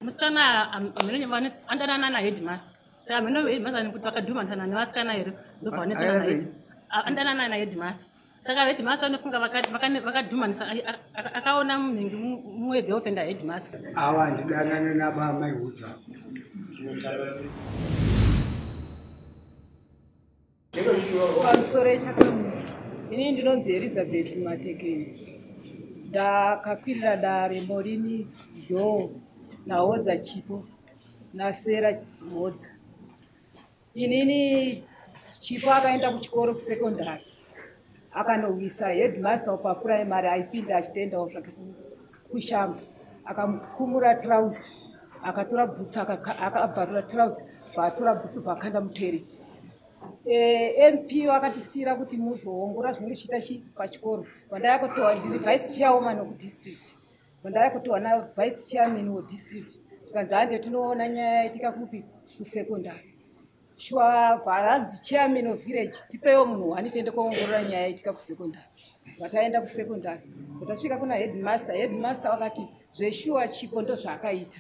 Musikana andanana naheadmaster. Saka mheno headmaster kuti vakadhumanisana nevasikana here, ndobva vanetsana. Andanana naheadmaster. Saka headmaster unofunga vakadhumanisa, akaona munhingi mumwe girlfriend aheadmaster. Ava ndidanane nabamai Hudza. Pamusoro yechakamu, ini ndinonzi Elizabeth Matekeni. Ndakakwirira dare Morini Joe naHodza Chipo naSera Hodza. Inini Chipo akaenda kuchikoro kusekondari, akanowisa headmaster papuraimary aipinda achitoendawo zvake kushamba. Akamukumura tirauzi, akatora bhutsu, akabvarura tirauzi, bvaatora bhutsu, bvaakanda mutoireti. MP vakatisiyira kuti muzoongora zvinenge zvichiita chi pachikoro. Vandaya ndiri vice chairwoman wekudistrict, vandaya kutohwa navice chairman wedistrict, tikanzi hande tinoona nyaya yaitika kupi, kusekondari. Shuwa bvaranzi chairman of village, tipewo munhu wani tiende kuongorora nyaya yaitika kusekondari. Vataenda kusekondari, vatasvika kuna headmaster. Headmaster vakati zveshuwa Chipo ndo zvaakaita.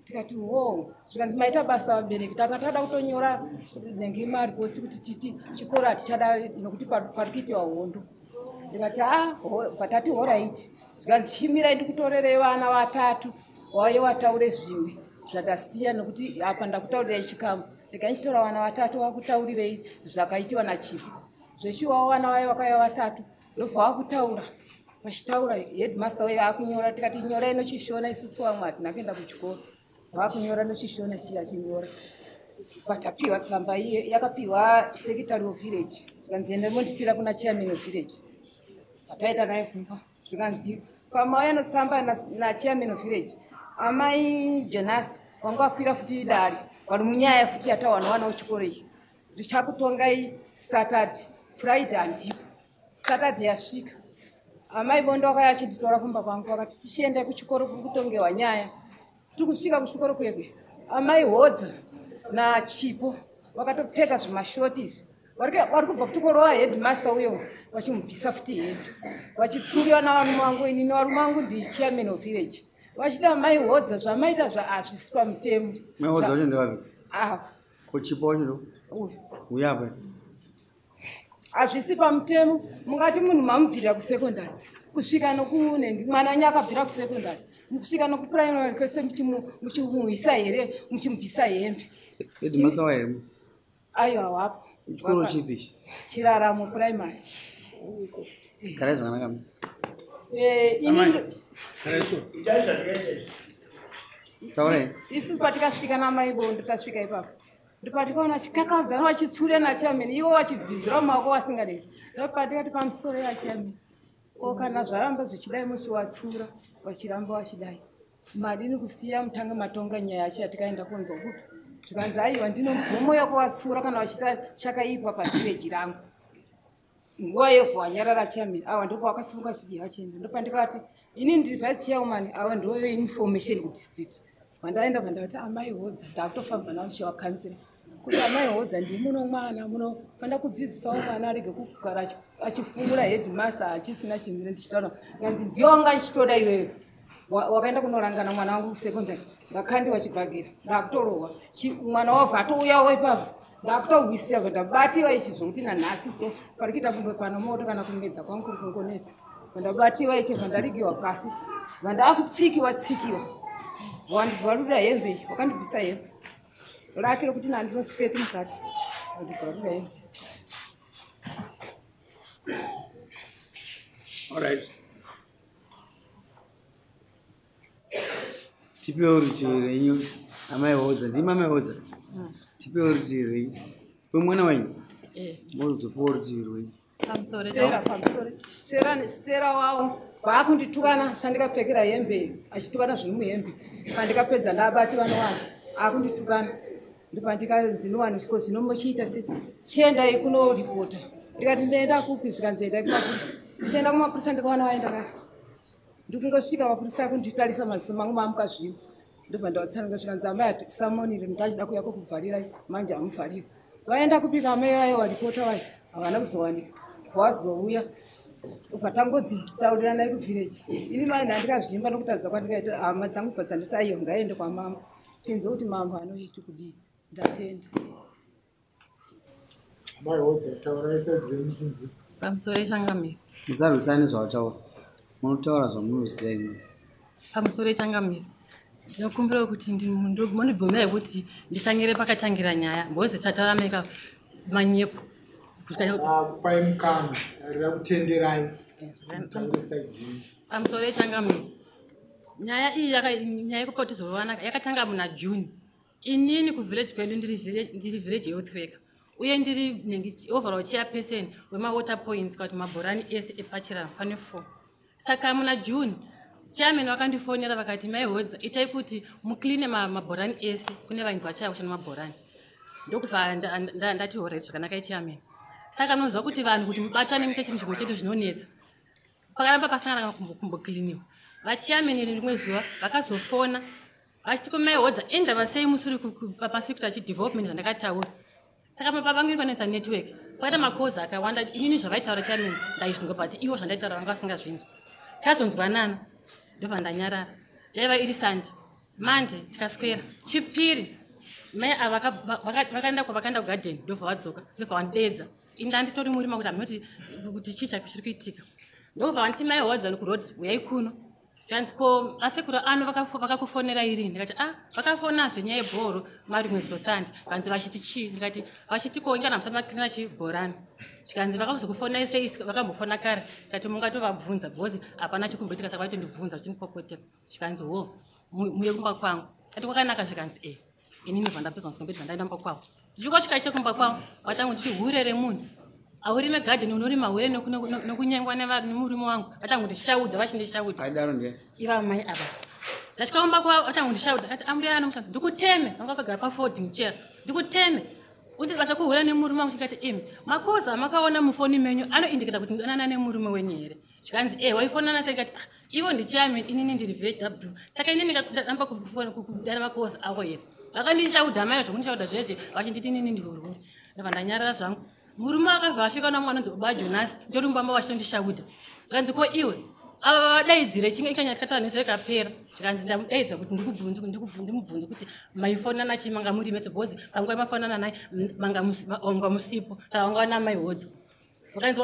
Tikati wo, zvikanzi maita basa vabereki, tanga tada kutonyora nenge maripotsi kuti titi chikoro hatichada nokuti pari kuitiwa hondo. Ndikati a, vatati alright. Zvikanzi chimirai ndikutorerei vana vatatu wauye wataure zvimwe zvatasiya, nokuti apa ndakutaurirai chikamu, regai ndichitora vana vatatu vakutaurirei zvakaitiwa naChipo. Zveshuwawo vana vayo vakauya vatatu, ndobva vakutaura, vachitaura headmaster uyo akunyora. Tikati nyorai nochishona, isusu vamwe hatina kuenda kuchikoro. Vakunyora nochishona chiya achinyora, vatapiwa tsamba iye yakapiwa secretary of village. Zvikanzi enda mondipira kuna chairman of village. Vataita naye kumba, zvikanzi pamauya notsamba nachairman of village, amai Jonas wanga wakwira futi dare vari munyaya futi yatawana wana wechikoro iyi, ndichakutongai Saturday, Friday handipo. Saturday yasvika, amai Bondo vakauya achinditora kumba kwangu, vakati tichiendai kuchikoro kuri kutongewa nyaya. Tiri kusvika kuchikoro kwekwe, amai Hodza naChipo vakatopfeka zvimashoti izvi, vari kubva futi kurova headmaster uyo, vachimubvisa futi hembe, vachitsuriwa navarume vangu. Inini varume vangu ndi chairman of village. Vachiti amai Hodza, zvamaita zvahazvisi pamutemo. Mai Hodza wacho ndevapi? Ava. Ko Chipo wacho ndo uyu. Uya apa. Hazvisi pamutemo, mungati munhu mamubvirira kusekondari kusvika nokunengi, mwana wenyu akabvira kusekondari kusvika nokupuraimary kwese, muchimuhwisa here, muchimubvisa hembe? Headmaster wa here? Aiwa, hawapo. Chikoro chipi ichi? Chiraramo Primary. Garai zvakanaka. Ini Taurai. Isusu patikasvika namai Bondo, tasvika ipapo ndopatikaona chikakadzana vachitsure nachairman, ivo vachibvizira mumaoko vasingadei. Ndopatikati pamusoro yachairman, ko kana zvaramba zvichidai, muchiwatsura vachiramba vachidai, madini kusiya mutange matonga nyaya yacho yatikaenda kunzwa kupi? Zvikanzi aiwa, ndino mvumo yekuvatsura kana vachiita chakaipa pavhireji rangu. Nguva yevhu wanyarara chairman awa, ndipo wakasimuka chibiha chienda. Ndopandikati ini ndiri vice chairman, awa ndo information kudistrict. Vandaenda vandati amai Hodza, ndakutofamba navo chivakanzira kuti amai Hodza, ndimuno mwana munofanira kudzidzisawo mwana arege kugara achifumura headmaster achisina chimiro. Ndichitaura kanzi ndiyo wanga ichitoda iweyo, wakaenda kunorangana mwana wangu kusekondari, ndakandiwa chibhagera, ndakutorohwa. Mwana wabva atouyawo ipapo, ndakutohwisiya, ndabatiwa ichi zvokuti nanhasi so pari kuita kunge pano moto, kana kumedza kwangu kuri kungonetsa. Vandabatiwa ichi, vandarigiwa pasi, vandakutsikiwa tsikiwa, wandibvarura hembe iyi, wakandibvisa hembe rake rokuti nandinosiketi mukati, wandibvarura hembe. All right. Tipewo rutivi rwenyu, amai Hodza. Ndimi amai Hodza? Tipewo rutivi rwenyu kwemwana wenyu, mozopiwo rutivi rwenyu. Pamusoro. Sera, pamusoro Sera, Sera wavo vaakunditukana chandikapfekera hembe, achitukana zviri muhembe. Pandikapedza ndabati vanowana akunditukana, ndopandikanzinowaniswa zvino muchiita se chiendai kunoripota. Ndikati ndaenda kupi? Zvikanzi endai kumapurisa. Ndichienda kumapurisa, ndikawana vaenda ka, ndikungosvika mapurisa akunditarisa, maziso mangu mamuka zvino. Ndobva ndavatsananga, zvikanzi amai atisamonire, ndachida kuuya kwokuvharirai, manje hamuvhariri. Vaenda kupika amai vayo, varipota vayo havana kuzowanika, vazouya. Ubva tangodzi tauriranai kuvhireji. Ini mai ndandikazvimba nokutadza kwandikaita hama dzangu bva dzanditi aiyo ngaende kwamambo. Tinzwe kuti mambo anoiti kudii. Ndatenda. Amai Hodza, taurai side renyu tinzwe. Pamusoro echangamire. Musarwisane zvawataura. Munotaura zvamunoziva imi. Pamusoro echangamire. Ndinokumbira kuti mondibvumira kuti nditangire pakatangira nyaya. Because chataura meka manyepo. Kupai mukana, rira kutenderai. Mutaure side renyu. Pamusoro echangamire. Nyaya iyi nyaya yekupa kuti tizorowana yakatanga muna June. Inini kuvillage kwedu ndiri village youth worker. Uye ndiri overall chairperson wemawater points kana kuti mabhorani ese epachirama pane 4. Saka muna June chairman vakandifonera vakati mai Hodza itai kuti mucleane mabhorani ese kune vainzi vachaya kushanda mabhorani. Ndokubva ndati alright zvakanaka chairman. Saka munonzwa kuti vanhu kuti mubatane muite chinhu chimwe chete zvinonetsa. Pakaramba pasina kana kumbocleaniwa. Vachairman rimwe zuva vakazofona vachiti kumai Hodza indava sei musiri pasiri kuita chidevelopment zvandakataura. Saka pavange panetsa network kwakaita makozi akawanda. Inini zvavaitaura chairman ndaizvinzwa but ivo zvandaitaura vanga vasingazvinzwa. Tazonzwanana ndobva ndanyarara. Yaiva iri Sunday Monday tikaswera. Chipiri mai ava vakaenda kwavakaenda kugarden ndobva vadzoka ndobva vandideedza. Ini ndanditori murima kuti hamunoti kuti chii chiri kuitika. Ndobva vanditi mai Hodza kuroad uyai kuno. Zvanzi ko asekuru ano vakakufonera irini? Ndikati ah vakafonazve nyaya yebhoro marimwe zuro Sunday. Vanzi vachiti chii? Ndikati vachiti ko ingana musati makirina chibhorani. Zvikanzi vakazokufonai sei vakambofona kare. Ndikati mungatovabvunza because hapana chikumboitika saka vaitondibvunza vachindipopotera. Zvikanzi ho muye kumba kwangu. Ndikati kwakanaka zvikanzi eh. Inini ndobva ndapedza ndobva ndaenda kumba kwavo. Ndichingosvika chete kumba kwavo vatanga kunditi hure remunhu. Aurime garden unorima hure nokunyengwa nemurume wangu. Vatanga kundishauda vachindishauda. Aidaro ndiye. Iva mai ava. Ndasvika kumba kwavo vatanga kundishauda. Ati ambuya anomushanda ndikuteme. Vanga vakagara pafolding chair. Ndikuteme. Undi basa kuhura nemurume wangu chikati imi. Makoza amakaona mufoni menyu anoindiketa kuti ndanana nemurume wenyu here. Zvikanzi eh waifonana sei kati ah ivo ndichairman inini ndiri VW. Saka inini ndamba kufona kudana makoza ako here. Vakandishauda mai zvokundishauda zveshe vachinditi inini ndiri hure. Ndabva ndanyarara zvangu. Murume akabva asvika namwana anonzi Baba Jonas nditori mubamba vachitondishauda. Zvikanzi ko iwe ava vadaidzire chinge ikanya tikataura nesu ikapera. Zvikanzi ndamudaidza kuti ndimubvunze kuti maifonana chii manga muri mese because panguva yamafonana naye manga musipo saka vanga vana mai Hodza. Vakanzi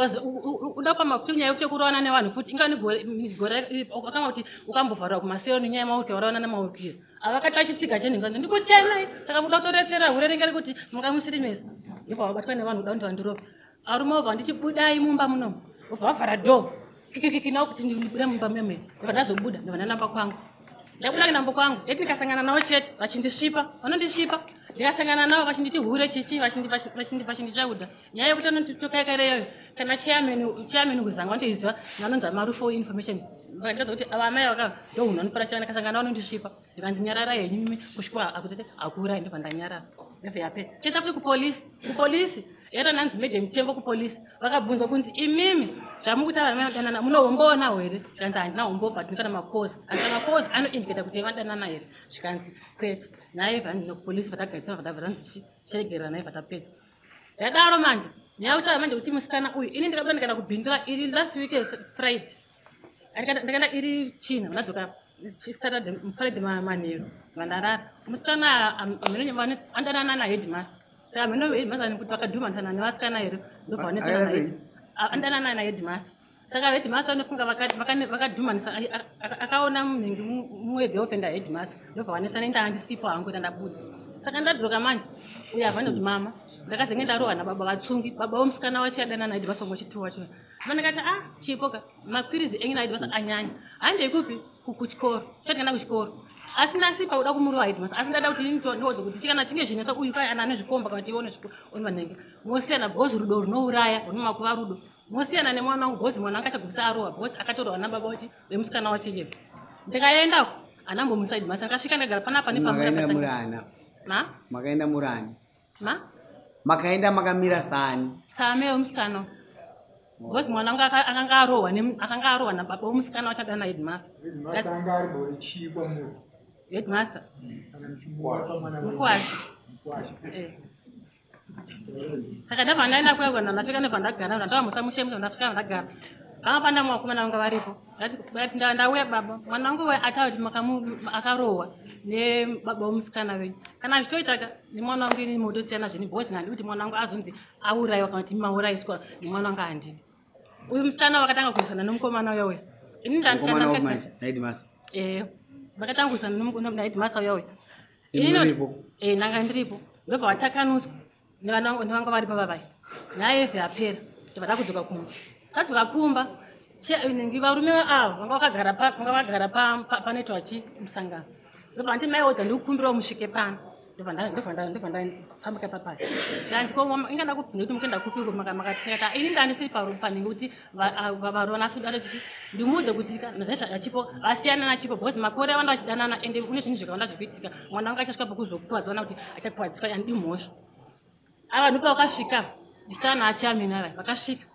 uda kupa mafuta nyaya yekuti kurowana nevanhu futi ingani gore akanga kuti ukambovharwa kumasero nenyaya yemaurukiro warowana nemaurukiro. Avakati achitsiga chenhinga ndikutemai saka muda kutoretsera hure ringe rekuti manga musiri mese. Ndobva vabatwa nevanhu kuda kuti vandirove. Arume obva nditi budai mumba munomu. Obva vavhara door. Kikikiki nawo kuti ndibude mumba meme. Ndobva ndazobuda ndobva ndanamba kwangu. Ndabuda namba kwangu. Ndati ndikasangana navo chete vachindisvipa. Vanondisvipa. Ndikasangana navo vachinditi hure chichi vachindishauda. Nyaya yekuti anotitokaikara iyoyo kana chairman kuzanga vanotoiziva vanonzi Marufo information. Vakandikadza kuti ava amai vaka ndohunhu vanopara chana ndikasangana navo vanondisvipa. Ndikanzi nyarara henyu imi kusvika akutete akuurai ndobva ndanyarara. Ndobva yapera. Toenda futi kupolisi. Kupolisi yakaita nanzi Madam Tembo kupolisi. Vakabvunzwa kunzi imimi zvamukuti ava amai vadanana munohomboona here? Zvikanzi handina hombo but ndikana makozi. Asi makozi anoindicata kuti vadanana here? Zvikanzi kwete. Naye vanzi kupolisi vatagadzira vatanzi chiregerera naye vatapedza. Yadaro manje. Nyaya yekutaura manje kuti musikana uyu ini ndikabuda ndikaenda kubhindura iri last week Friday. Ndakaenda iri China ndadzoka Saturday Friday manheru vandarara. Musikana andanana naheadmaster. Saka mheno headmaster kuti vakadhumanisana nevasikana here ndobva vanetsana naye. Andanana naheadmaster. Saka headmaster anofunga vakadhumanisa akaona munhu mumwe girlfriend yaheadmaster ndobva vanetsana enda andisipo hangu enda ndabuda. Saka ndadzoka manje uyo avana kuti mama ndakazenge ndarohwa nababa vatsungi baba vomusikana wacho adanana naheadmaster ngochituwa wacho. Ndikati ah chipo ka makwirizi enyu naheadmaster anyanya. Handei kupi kuchikoro. Chandikaenda kuchikoro. Asi ndasipa kuda kumurova headmaster asi ndada kuti ndioze kuti chikana chinge zvinetsa uyu kai ana ane zvikomba kana tione zvikomba mosiyana because rudo runouraya runomakuva rudo. Mosiyana nemwana wangu because mwana wangu achagumisa arohwa because akatorwa nababa wacho vemusikana wacho iye. Ndikaenda anambomusa headmaster ndakasvika ndagara panapa nepamwe. Makaenda murana. Ma? Makaenda murani. Ma? Makaenda makamira sani. Same wemusikana. Because mwana wangu akanga arohwa akanga arohwa nababa wemusikana wacho adana headmaster. Headmaster anga ari gore chii kwamuri? Headmaster. Kana muchimuona mwana wenyu. Mukwasha. Mukwasha. Eh. Saka ndabva ndaenda kuya ndasvika ndabva ndagara ndavamusa mushe ndasvika ndagara. Panga pana vakomana vanga varipo. Ndati ndauya baba, mwana wangu ataura kuti akarohwa nebaba womusikana wenyu. Kana zvichitoita nemwana wangu ini motosiyana zvenyu because handidi kuti mwana wangu azonzi aurayiwa kana kuti maurayiswa nemwana wangu handidi. Uyu musikana wakatanga kuisana nomukomana uya uya. Ini naheadmaster. Vakatanga kuisana naheadmaster uya uya. Ini ndanga ndiripo. Ndobva vatakanutswa nevanga varipo vavaya. Nyaya yevhe yapera. Ndobva takudzoka kumba. Tadzoka kumba varume ava vanga vakagara panoitwa chi musangano. Ndobva nditi mai Odza ndikukumbirawo musvike pano. Ndobva ndafambika papaya. Tikanzi ingada kubvunza kuti mukuenda kupiko makatikati ini ndandisiri panenge kuti varovana asi chichi ndimuudze kuti achipo vasiyana nachipo because makore avanda vachidanana ende kune zvinhu zvakawanda zvekuitika mwana wangu achasvika pokuzokuvadzwa kuti achakuvadziswa handidi mhosva. Ava ndipo vakasvika ndichitaura naachairman ava vakasvika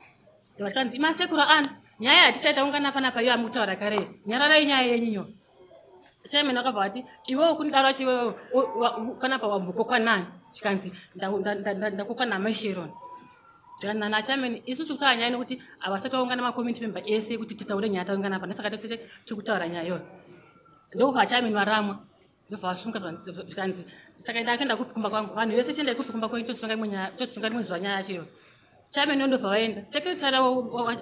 vakanzi masekuru ano nyaya yatisati taungana panapa iyo amukutaura kare nyararai nyaya yenyuyo. Chairman akabva ati iwewe kundidaro chiwewe panapa wambokokwa nani chikanzi ndakokwa namai Sharon. Zvikanzi nachairman isusu kutaura nyaya nekuti havasati vaungana macommunity member ese kuti titaure nyaya taungana apa ndosaka tese tiri kutaura nyaya iyoyo. Ndokubva chairman varamwa ndobva vasunga zvikanzi saka ndakuenda kupi kumba kwangu vanhu vese chiendai kupi kumba kwenyu tosunga rimwe zuva nyaya yacho iyoyo. Chairman ndobva vaenda secretary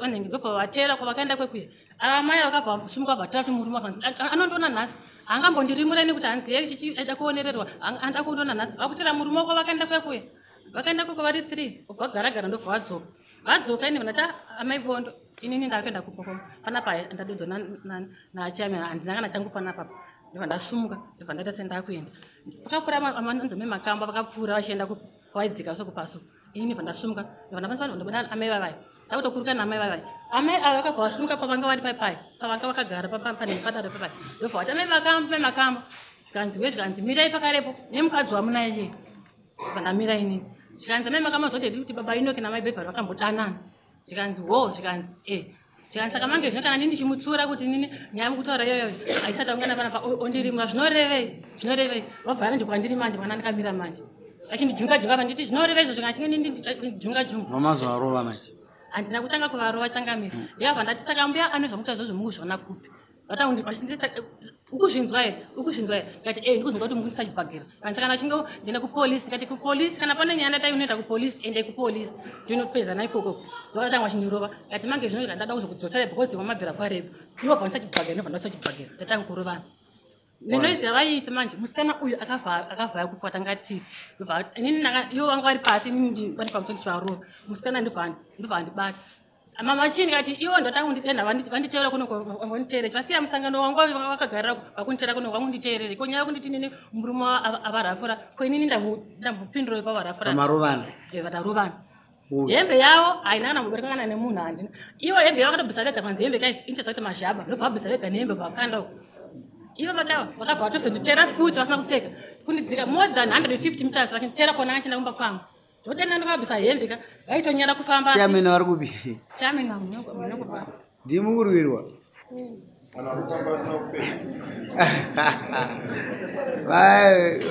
vanenge ndobva vateera kwavakaenda kwekuya. Ava mai vakabva vasumuka vatora kuti murume akanzi anondiona nhasi haangambondirimureni kuti hanzi ye chichi aida kuonererwa anoda kundiona nhasi vakutera murume wako vakaenda kwekuya vakaenda kweko vari 3 obva vagaragara ndobva vadzoka vadzoka ini vandati amai Bondo inini ndakuenda kumba kwangu panapa ndadodzwa nachairman handina kana changu panapa ndobva ndasumuka ndobva ndaita sendakuenda pakapfuura anonzi mai Makamba vakapfuura vachienda kwaidzika sokupaso inini ndobva ndasumuka ndobva ndapasa ndobuda amai vavaya takutokuruka namai vavaya amai ava vakabva vasumuka pavanga vari papai pavanga vakagara panenge padare papai ndobva vati amai Makamba mai Makamba zvikanzi we zvikanzi mirai pakarepo nemukadzi wamunaye iye ndobva ndamira inini zvikanzi amai Makamba zoti kuti baba Inoki namai Beverly vakambodanana zvikanzi ho zvikanzi e zvikanzi saka mange zvino kana nini ndichimutsura kuti nini nyaya mukutaura iyoyo haisati aungana panapa ondirimura zvinorevei zvinorevei vabva manje kwandiri manje mwana ndikamira manje achindijunga junga panditi zvinorevei izvo zvikanzi ndijunga junga Mamazovarova manje? Handina kutanga kuvarova changamira. Ndikabva ndati saka mbuya ane zvamukuta izvozvo mukuzviona kupi? Ukuzvinzwa here, ukuzvinzwa here? Ndikati e ndikuzvinzwa kuti mukundisa chibhagera. Kanzi kana achinge ndienda kupolisi. Ndikati kupolisi kana pane nyaya ndatai unoenda kupolisi endai kupolisi ndinopedzana ikoko. Ndokatanga vachindirova. Ndikati mange zvino ndada kuzokudzosera because wamabvira kwarepo iwo bva ndisa chibhagera ndobva ndasa chibhagera tatanga kurovana nenoise yavaiita manje. Musikana uyu akavhaya kukwatanga tiri inini ivo vanga vari pasi inini vari pamusoro ndichivarova. Musikana ndobva andibata mama chii. Ndikati ivo ndatanga kundidenda vanditeera kuno vanditeere vasiya musangano wangu vakagarira vakunditeera kuno vakunditeerere ko nyaya yekunditi inini murume avarafura ko inini ndambopindura pavarafura. Pamarovana? Vatarovana. Hembe yavo haina kana mubereka kana nemunhu handina. Ivo hembe yavo vakatobvisa vega panzi hembe kai inotaridza kuti mazhaba ndobva vabvisa vega nehembe vakanda uko. Ivo vakabva vatozonditera futi vasina kupfeka kundidzika more than 150 meters vachinditera kona achienda kumba kwangu ndodenda ndakabvisa hembe ka vaitonyara kufamba. Chairman vari kupi? Chairman. Ndimi kurwirwa. Vanhu vasina kupfeka.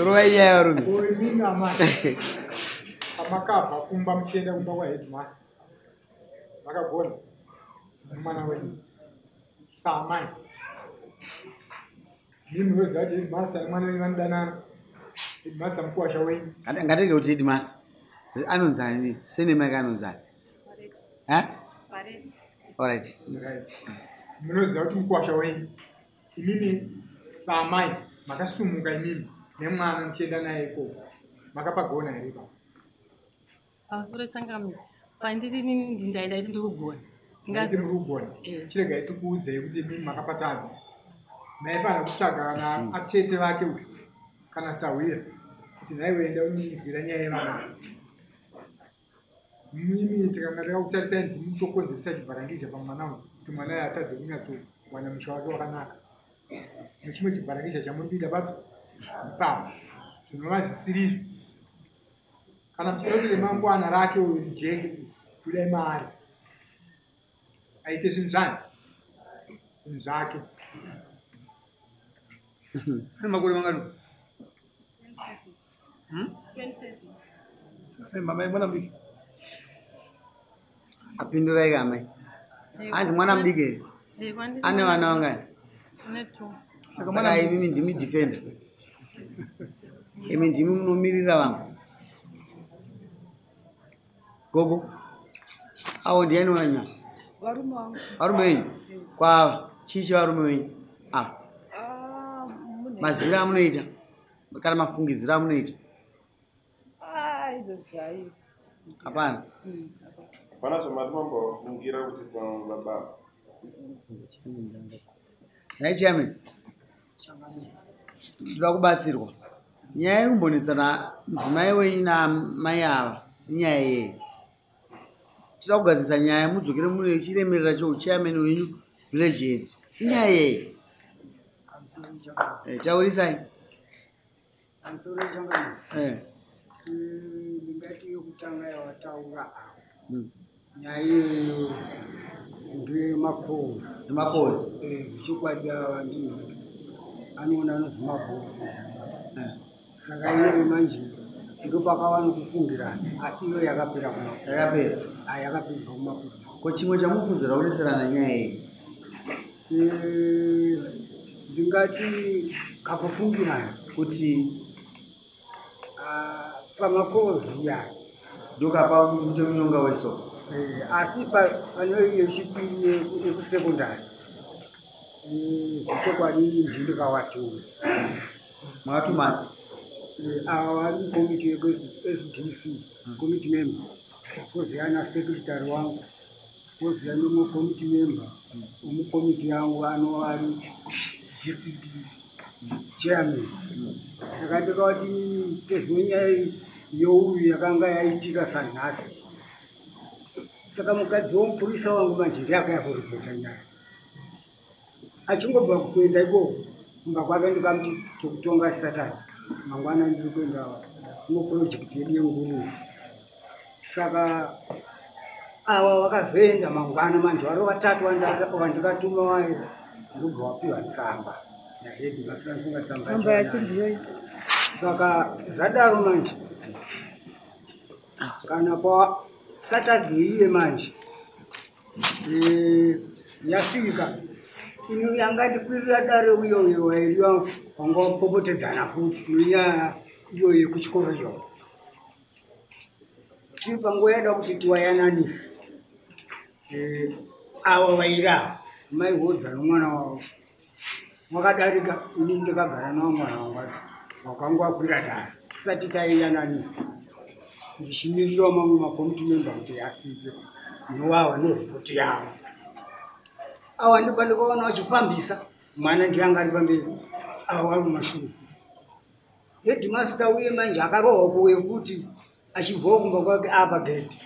Rovai nyaya varume. Imimi amai, pamakabva kumba muchienda kumba kwaheadmaster makagona nomwana wenyu saamai mimi munoziva kuti headmaster nemwana wenyu vanodanana, headmaster mukuwasha wenyu. Ngatege kuti headmaster anonzani surname yake anonzani? Alright. Right, munoziva kuti mukuwasha wenyu. Imimi saamai makasumuka imimi nemwana muchienda naye ikoko makapagona here ipapo? Pamusoro changamira, pandiri inini ndaiti ndiri kugona. Ndaiti muri kugona. Chiregai tikuudzei kuti imimi makapatadza. Maifanira kutsvaga kana atete vake uyu kana sahwira kuti nhaiwe enda unonzwira nyaya yevana. Mimi tikanga takakutarisai ndimi mutokonzeresa chibharangizha pamwana uyu kuti mwana uyu atadze kunyatsowana musha wake wakanaka nechimwe chibharangizha chamuri kuita papi ipapo zvinova zvisirizvo. Kana muchida kuti remangwana rake uyu rijeke, budai maari aite zvinhu zvani zvinhu zvake. Ane makore mangani? Mama mwana mudiki. Apindurai kamai. Hanzi mwana mudiki here? Ane vana vangani? Saka imimi ndimi defender, imi ndimi munomirira vamwe. Gogo, awo ndiani wanya? Varume vangu. Varume venyu kwava chii chevarume venyu ava? Ah, Maziviro amunoita kana mafungidziro amunoita? Ah, izvozvo hai. Hapana. Hapana zvamati mambovafungira kuti pamwe baba. Nhai chairman, ndoda kubatsirwa. Nyaya iri kumbonetsana mudzimai wenyu namai ava inyaya yei? Toda kugadzirisa nyaya, mudzokere mune chiremerera cheuchairman wenyu, village head. Inyaya yei? Taurisai. Pamusoro changamire. Ndingati yokutanga yawataura apo, nyaya iyoyo ndeyemakozi. Yemakozi. Zvechokwadi ava ndini anoona anonzi mabhuku. Saka iyoyo manje ndopakava nokufungirana, asi iyo yakapera kumapurisa. Yakapera. Ah, yakapedzwa kumapurisa. Ko chimwe chamufunzira kunetserana nyaya iyi? Ndingati kakufungirana kuti ah, pamakozi ya ndokapa kuti mute munyonga weso. Asi pane yechipiri yekusekondari, zvechokwadi ndini ndikawatuma. Makatumani? Ava vari mukomiti yeSDC, committee member, koziya nasekretary wangu, koziya nemumwe committee member wemukomiti yangu anova ari district chairman. Saka ndikavati sezvo nyaya youyu yakanga yaitika sanhasi, saka mukadzi womupurisa wangu manje ndiakauya kuripota nyaya. Achingobva kuenda ikoko kumba kwake, ndikamuti tokutonga Saturday, mangwana ndiri kuenda muproject yedu yenguruve. Saka ava vakazoenda mangwana manje vari vatatu vandikatuma vayo, ndobva wapiwa tsamba nahead vasina kufunga tsamba. Tsamba yacho ndiyoyi. Saka zvadaro manje, kana pa Saturday iye manje yasvika ino yanga ndikwirira dare, uyoyo wairiwa wanga wapopotedzana futi nenyaya iyoyo yekuchikoro iyoyo. Tiri panguva yada kuti tiwayananise, ava vairava maihodza nomwana wavo wakadarika, ini ndakagara navo, mwana wangu wakanga wakwira dare tisati taiyananisa, ndichimirira mamwe macommittee member kuti asvike nowawa neripoti yavo. Awa ndipo ndikaona vachifambisa mwana, ndiyanga ari pamberi, ava vari mumashure. Headmaster uye manje akarohwa kuwe futi achibvawo kumba kwake apa gate.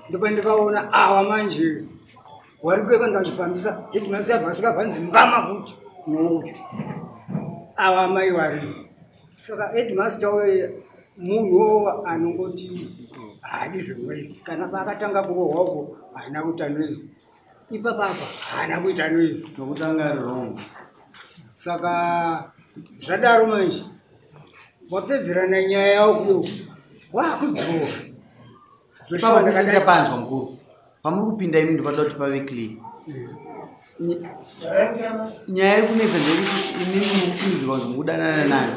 Ndipo ndikaona awa manje wari kueka ndachifambisa, headmaster abva asvika, bvanzi mbama futi nouyu awa mai vari. Saka headmaster uye munhuwo anongoti haadi zvenoise. Kana paakatanga kurohwa uko haana kuita noise, ipapapa haana kuita noise. Nokuti anga ari wrong. Saka zvadaro manje wapedzerana nyaya yavo kuyo wakudzora. Ipapo ndisati tapanzwa mukuru, pamuri kupinda imi ndopatoda kuti pave clear. Nyaya iri kunetsa ndeyekuti imimi mukufungidzirwa kunzi mukudanana nayo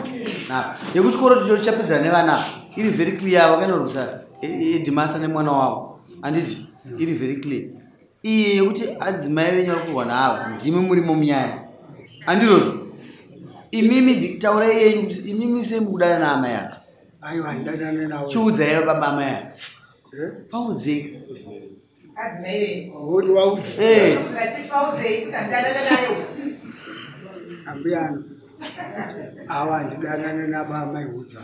napa yekuchikoro ticho tichapedzera nevana ava iri very clear. Vakanorwisa headmaster nemwana wavo, handiti? Iri very clear iyi yekuti adzimai venyu vari kurwa naava, ndimi murimo munyaya, handizvozvo? Imimi taurai yenyu kuti imimi sei mukudana naamai ava? Aiwa, handidanane navo. Chiudzai baba amai ava. Paudzei. Honi waudza. Ambuyano ava handidanane nabamaiudza.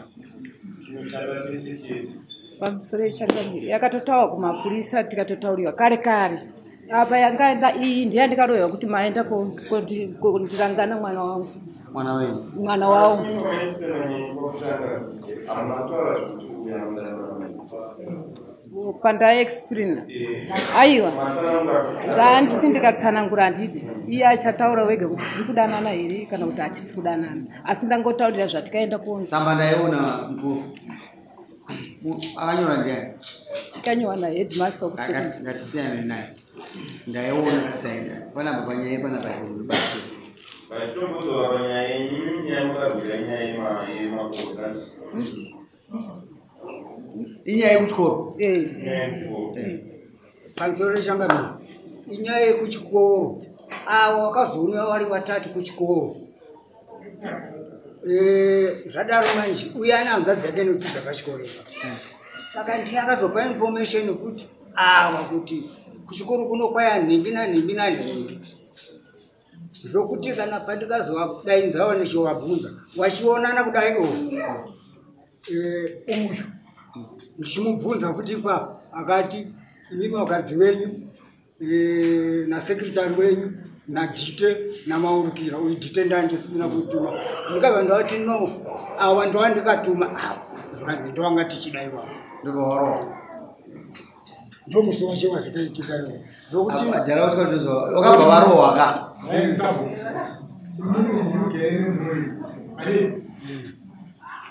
Pamusoro yechangamire, yakatotaurwa kumapurisa, tikatotauriwa kare kare. Apa yangaenda iyi ndiya ndikarohwa kuti maenda kondirangana mwana wangu. Mwana wenyu. Mwana wavo. Hamuna kutaura zvekuti uyu anodanana? Pandaexplaina, aiwa, ndandichiti ndikatsanangura, handiti iye achataura wega kuti tiri kudanana here kana kuti hatisi kudanana, asi ndangotaurira zvatikaenda kunzi. Tsamba ndaiona mukuru. Akanyora ndiani? Tikanyorwa naheadmaster wekusekondary. Ngatisiyane naye. Ndaiona kusaenda panapa panyaya panapa inobatsira. Vachitombodzoka panyaya yenyu, nyaya makabvira nyaya yemakosa. Inyaya yekuchikoro. Nyaya yekuchikoro. Pamusoro rechangamire, inyaya yekuchikoro. Avo vakazouya vari vatatu kuchikoro. Zvadaro manje uye ane hanzvadzi yake inodzidza pachikoro ipa. Saka ndiye akazopa information futi ava kuti kuchikoro kuno kwaya nhingi nanhingi nanhingi. Zvokuti kana pandikazodainzawo ndichivabvunza vachionana kudai o uyu ndichimubvunza futi ipapo akati imimi vakadzi wenyu nasekretari wenyu nadhite namaurukira uyu dhite ndandisina kutuma. Ndikabva ndavati no, ava ndovandikatuma ava, zvikanzi ndovanga tichida ivavo. Ndobva Ndomusi wacho wazvikaitika iwo zvokuti Adhara kuti ndozva wakabva varohwa ka. Imimi ndinogere nemhuri. Handiti?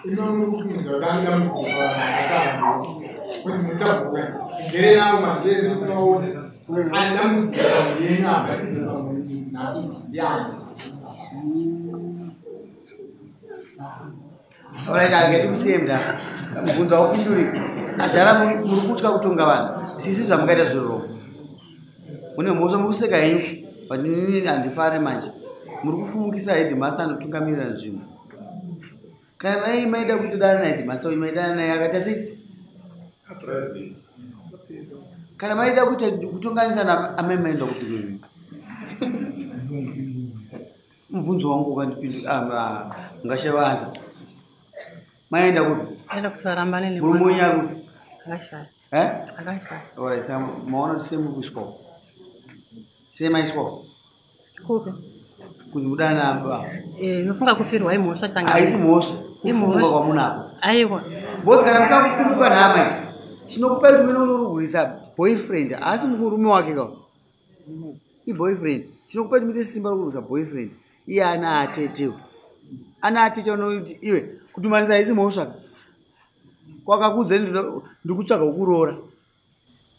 Ino muri kufungidzwa kuti ane dambudziko pavanhu kuti musabhuka. Mugere navo mazvese kunoona. Ane dambudziko pamhuri yenyu apa, idzi pamhuri idzi nhatu idzi ndiani? Alright, arege timusiye mudhara. Mubvunzo haupinduri. Adhara muri kutya kutonga vanhu. Sisi zvamungaita zviro. Mune mhosva muri kuseka henyu. But inini handifari manje. Muri kufumukisa headmaster anotungamirira nzvimbo. Kana mai maida kuitodana naheadmaster uyu maidana naye akaita sei? Kana maida kuita kutonganisa naamai maenda kupi kwenyu? Mubvunzo wangu ukandipindura ungashavanza. Maenda kupi? Aenda kuti varambane Murume nemwana. wenyu ari kupi? Akashaya. Eh? Akashaya. Alright, saka maona kuti sei muri kuiswawo? Sei maiswawo? Kupi? Kunzi mudana nababa. Unofunga kufirwa imhosva changa. Haisi mhosva. Kufumuka Imhosva. kwamunako. Aiwa. Because kana musina kufumuka naamai, chinokupai kuti umene unorwisa boyfriend, haasi murume wake ka. Iboyfriend. Chinokupai kuti muite simba rekurwisa boyfriend. Iye ana atetewo. Ana atete vanoti iwe kutumanisa haisi mhosva ka. Kwakakuudzai ndikutsvaga kukuroora.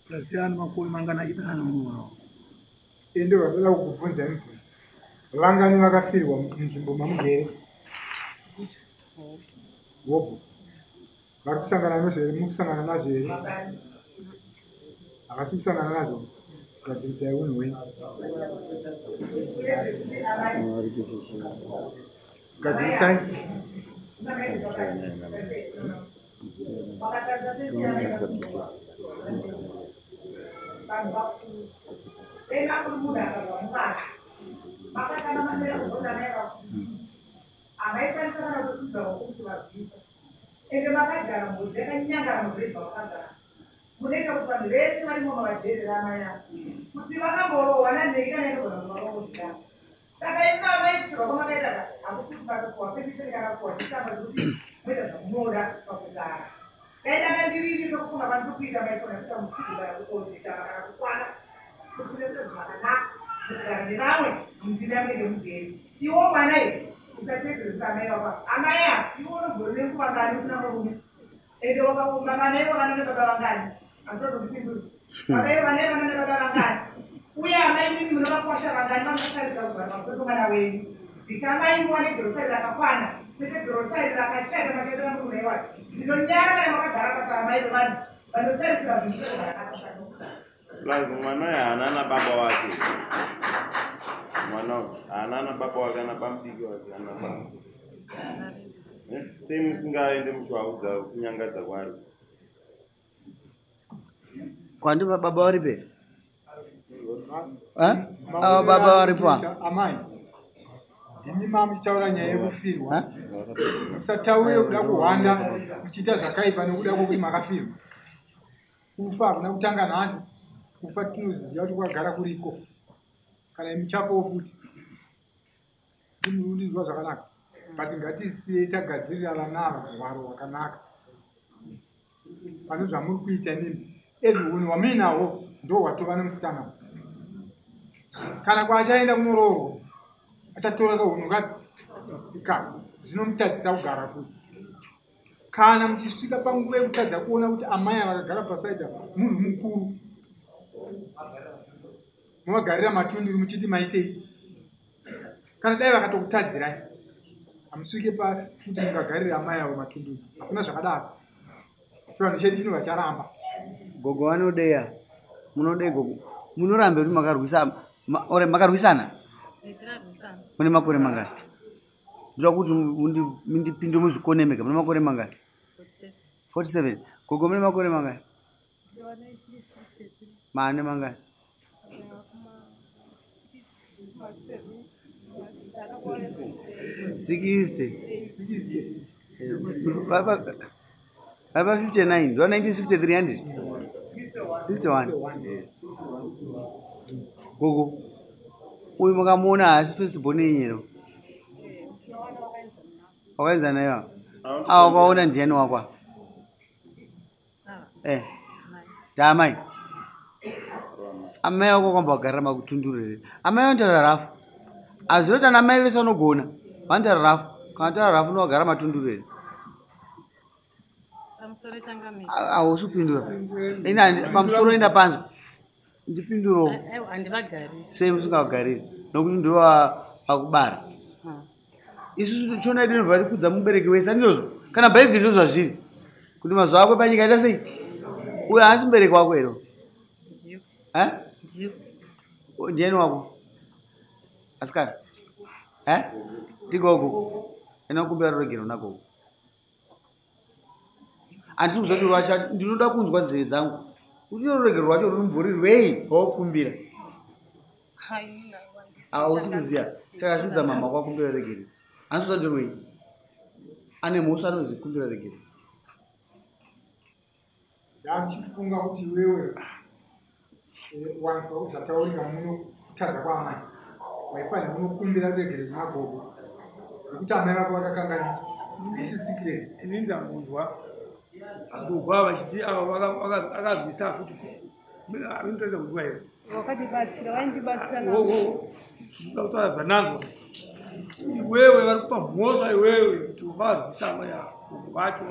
Plus yani makore mangana achidanana nemurume wavo. Ende vandoda kukubvunzai mubvunzo. Vangani vakafirwa munzvimbo mamugere? Hobho. Vari kusangana nazvo here? Muri kusangana nazvo here? Havasi kusangana nazvo. Gadziridzai unhu hwenyu. Gadzirisai. Ende makagara mhodzi yakanyangara muzebva vakagara munoita kuti vanhu vese varimo mavajerera amai avo kuti vakamborohwa nanhei kana inogona kuvarohwa. Saka imi maitirwa kwamakaita ka hakusi kupakapuwa permission kana kupuwa chitsamba zvekuti moita zvamunoda pakugara. Dai ndanga ndirini sekufunga kwandiri kuita maikona kuita mutsigo kana kutodzikama kana kukwana kuti munoita zvakanaka mukugara nevamwe munzvimbo yamunenge mugere. Iwo mwana iwe usateedzere kuti amai vako amai ava iwe unogore nenguva ngani usina murume. Ende vana ivo vana nebaba vangani hazvitozondipinduri. Baba ivo vana ivo vana nebaba vangani. Uye amai mimi munovakwasha vangani vanotaridza kuzvara pamusoro pemwana wenyu. Dzikamai muwane girosari rakakwana kwete girosari rakashata makaita murume iwayo. Ndinonyara kana makagara pasa amai vevanhu vanotarisira zvinhu zvakanaka. Plus mwana uyu haana nababa wake. Mwana uyu haana nababa wake, ana bamudiki wake, ana baba. Sei musingaende muchivaudza kunyangadza kwaari? Kwandi baba varipi? Ava baba varipo ava. Amai, ndimi mamuchitaura nyaya yekufirwa. Musataure kuda kuhwanda muchiita zvakaipa nekuda kwokuti makafirwa. Kufa hakuna kutanga nhasi. Kufa tinoziva kuti kwagara kuriko. Kana muchafawo futi. Ndinozwa zvakanaka. But ngatisiye tagadzirira vana ava hwaro hwakanaka. Pane zvamuri kuita imimi. Every unhu hwamuinahwo ndo hwatova nemusikana. Kana kwaachaenda kunoroorwa, achatora kahunhu kapi ikako. Zvinomutadzisa kugara futi. Kana muchisvika panguva yekutadza kuona kuti amai ava vakagara pasaidha munhu mukuru. Muvagarira matunduru muchiti maitei? Kana dai vakatokutadzirai, hamusvike pakuti mungagarire amai avo matunduru. Hakuna zvakadaro. Chivanhu chedu chinobva charamba. Gogo vanodeya. Munodei gogo? Munorambe kuti makarwisa ore makarwisana? Mune makore mangani? Ndoda kuti mundipinde muzvikone mega. Mune makore mangani? 47. Gogo mune makore mangani? Mane mangani? 60. Baba 59, ndo 1963 handiti? 61. Gogo, uyu makamuona haasi first born yenyu here? Wakaenzana naye? Ah, wakaona ndiani wako? Eh. Ndaamai. Amai wako kwamba wagarira makutunduru here? Amai vanotaura rafu. Azvinoti ana mai vese vanogona. Vanotaura rafu. Kana taura rafu unowagara matunduru here? Pamusoro changamire. Hausi kupindura. Ina pamusoro enda panzwa. Ndipinduro. Aiwa handivagari. Sei musingagariri? Nokuti ndivo vakubara. Isusu tichiona yedu inobva tikudza mubereki wese andizvozvo. Kana Bhaibheri ndozvazviri. Kuti mazuva ako panyika aita sei? Uyo haasi mubereki wako here? Ndiyo. Eh? Ndiyo. Ndiani wako? Asikana. Eh? Ndigogo. Enda kumbira ruregero nagogo. Handisi kuziva kuti rwacho ndinoda kunzwa nzeve dzangu. Kuti ruregero rwacho runombori rwei pawakumbira? Hausi kuziva. Saka chiudza mama kwakumbira ruregero. Handisi kuziva kuti rwei. Ane mhosva anozi kumbira ruregero. Ndachifunga kuti iwewe wanzwa zvataurika muno kutadza kwaamai. Waifanira kunokumbira ruregero kuna gogo. Nekuti amai vako vakakanganisa. This is secret. Ini ndambonzwa gogo ava vachiti ava vakarwisa futi. Vanotoita kunzwa here? Wakatibatsira, vaindibatsira. Ndinoda kutaura zvananzwa. Iwewe vari kupa mhosva iwewe kuti vakarwisa amai ava gogo vacho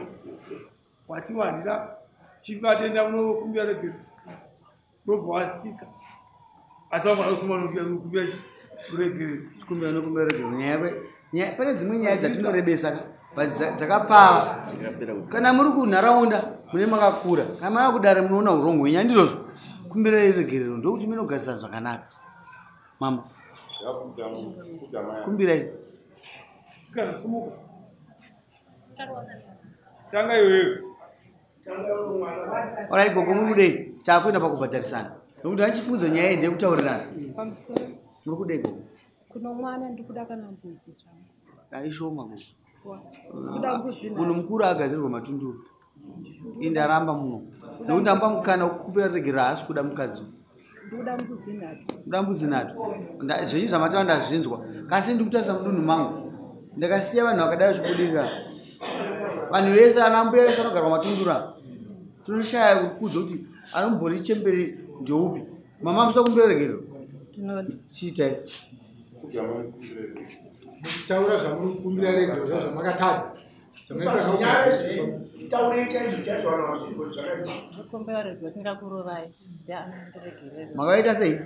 watiwanira chivatenda unokumbira regero ndobva wasika. Asi vamwe vanosuma unokumbira ruregerero. Chikumbira unokumbira ruregerero. Nyaya yako, pane dzimwe nyaya dzatinorebesa but dzakapfava. Kana muri kunharaunda mune makakura, kana mava kudare munoona urongo hwenyu, handizvozvo? Kumbirai ruregerero ndokuti munogarisana zvakanaka. Mama. Kumbirai. Sikana sumuka. Tanga iwewe. Alright, gogo muri kudei? Takuenda pakubhadharisana. Nokuti handichifungidzo nyaya iyi ndeyekutaurirana. Pamusoro. Muri kudei gogo? Kuno mwana ndikuda kana mbudzi zvangu. Aishoma gogo. Kuda mbudzi Munhu mukuru agadzirwa matunduru. Indaramba muno. Nokuti ndamba mukana wekukumbira ruregerero haasi kuda mukadzi. Ndikuda mbudzi nhatu. Kuda mbudzi nhatu. Zvenyu zvamataura ndazvinzwa. Kasi ndikutarisa mudunhu mangu. Ndakasiya vanhu vakadai vachibudirira. Vanhu vese ana mbuya vese vanogara pamatunduru apa. Tinoshaya kukudzwa kuti anombori chembere ndeupi. Mama musa kumbira ruregerero. Ndinoda. Chiitai. Muchitaura zvamuri kukumbira ruregerero zvavo zvamakatadza. Ndinokumbira ruregerero tingakurovai. Ndiregerere. Makaita sei?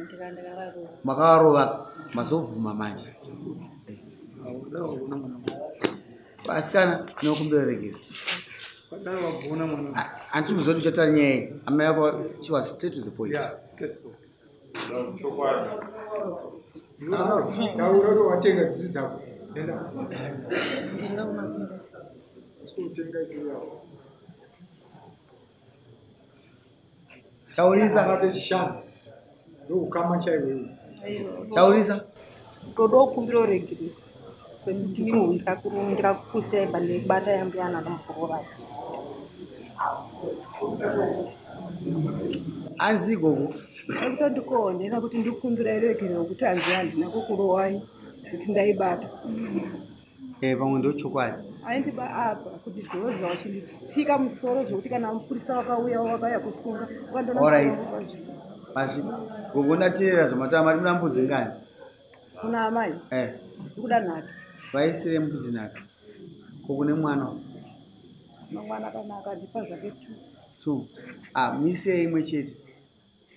Ndikavarova. Makavarova mazobvuma manje. Asikana ndinokumbira ruregerero. Handisi kuziva kuti uchataura nyaya iyi. Amai vako she was straight to the point. Yeah, straight to the point. Taura kuti watenga dzisi dzako. Enda. Kutenga isiri yako. Taurisa. Bate chishanu. Ndokukama chaiwo iwe. Taurisa. Toda kukumbira ruregerero ndikakukutsai pandikubata yambiyana nomukuru Anzi gogo. Ndikutondikoonera kuti ndikumbira ruregerero kuti hanzi handina kukurowai kuti ndaibata. Pamwe ndochokwadi. Aindiba apa kuti dzozwa vachinditsika musoro zvokuti kana mupurisa wakauya wakauya kusunga. Alright. Mazvita. Gogo ndateerera zvamataura mari muna mbudzi ngani? Kuna amai. Ndikuda nhatu. Vaisire mbudzi nhatu. Ko kune mwana? Mwana kana akandipa zvake 2. 2. Misiyei imwe chete.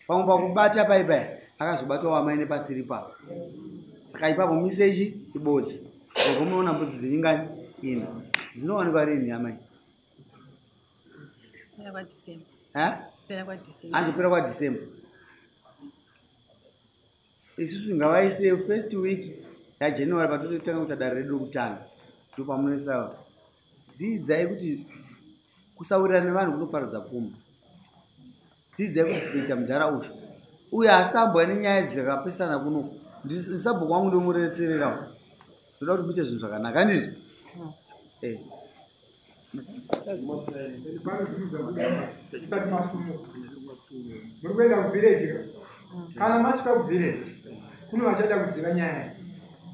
Pamwe pakubata pai pai. Akazobatwa wamai nepasiri papo. Saka ipapo misechi ibodzi. Gogo munoona mbudzi dziri ngani? Ina. Dzinowanikwa rini amai? Pera kwaDecember. Eh? Pera kwaDecember. Hanzi kupera kwaDecember. Isusu ngavaise first week yaJanuary patototanga kuita dare redu rekutanga. Ndopamunoisa. Dzidzai kuti kusawirirana nevanhu kunoparadza pfuma. Dzidzai kuti sikuita mudhara uyu. Uye asi tambouya nenyaya dzakapesana kuno. Ndisabhuku wangu ndomuretsererawo. Ndoda kuti muite zvinhu zvakanaka, handiti? Eh. Pane zvinhu zvabuda musati masumuka. Muri kuenda kuvillage ka? Kana masvika kuvillage, kune vachada kuziva nyaya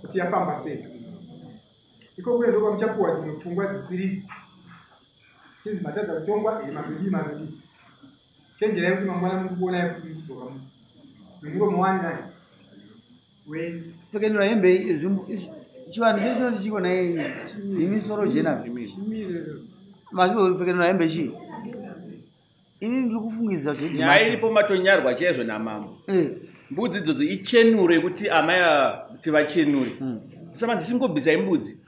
kuti yafamba sei. Iko kuye ndokwamuchapuwa dzimwe pfungwa dzisiri chinzi matadza kutongwa, mazodii mazodii. Chenjerai kuti mangwana muri kuona futi muri kudzoka muno. Nemuromo wani naye. Wenyu. Pfekenura hembe chivanhu chedu chinoti chiko naye ndimi soro jena. Mazivo pfekenura hembe chii? Ini ndiri kufungidza kuti Nyaya iripo matonyarwa chaizvo namambo. Mbudzi idzodzo ichenure yekuti amai tivachenure. Saka dzichingobvisai mbudzi.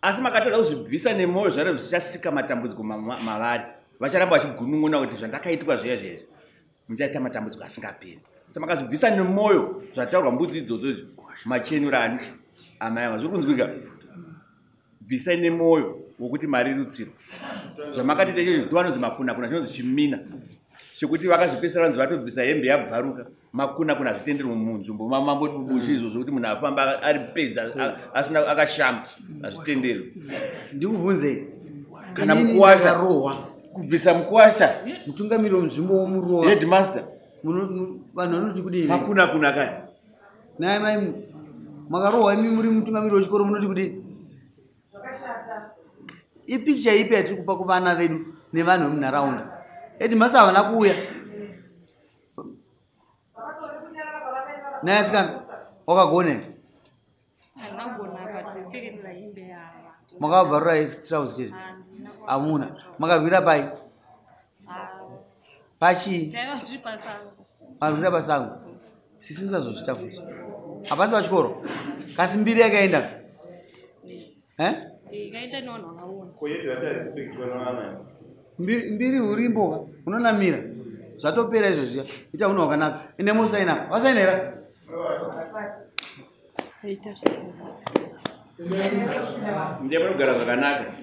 Asi makatadza kuzvibvisa nemwoyo zvaro zvichasika matambudziko mavari. Vacharamba vachigunun'una kuti zvandakaitwa zviya zviya. Muchaita matambudziko asingaperi. Saka makazvibvisa nemwoyo zvataurwa mbudzi idzodzo idzo. Machenura ani? Amai ava zviri kunzwika. Bvisai nemwoyo wokuti mari rutsiro. Zvamakatiita izvozvo ndovanonzi makuna kuna chinonzi chimina. Chekuti vakazvipesera vanzi vatobvisa hembe yabvaruka. Makuna kuna zvitenderwo munzvimbo mamambo bushu izvozvo kuti munhu afamba ari pedza asina akashama hazvitenderwi. Ndikubvunzei. Kana Inini mukuwasha ndakarohwa. Kubvisa mukuwasha. Mutungamiri wenzvimbo womurowa. Headmaster. Vanhu vanoti kudini? Makuna kuna kaya. Naye mai makarohwa imi muri mutungamiri wechikoro munoti kudini? Ipicture ipi yatiri kupa kuvana vedu nevanhu vemunharaunda? Headmaster havana kuuya. Naye asikana wakagona here? Makabvarura trouse chete? Hamuna. Makarwira pai? Pachii? Makarwira pasango. Sisi musazozviita futi. Hapasi pachikoro. Kasi mbiri yakaenda. Eh? Mbiri urimbo unonamira. Zvatopera izvo zviya. Ita unhu wakanaka. Ende musaina. Wasaina here? Ndiye munogara zvakanaka.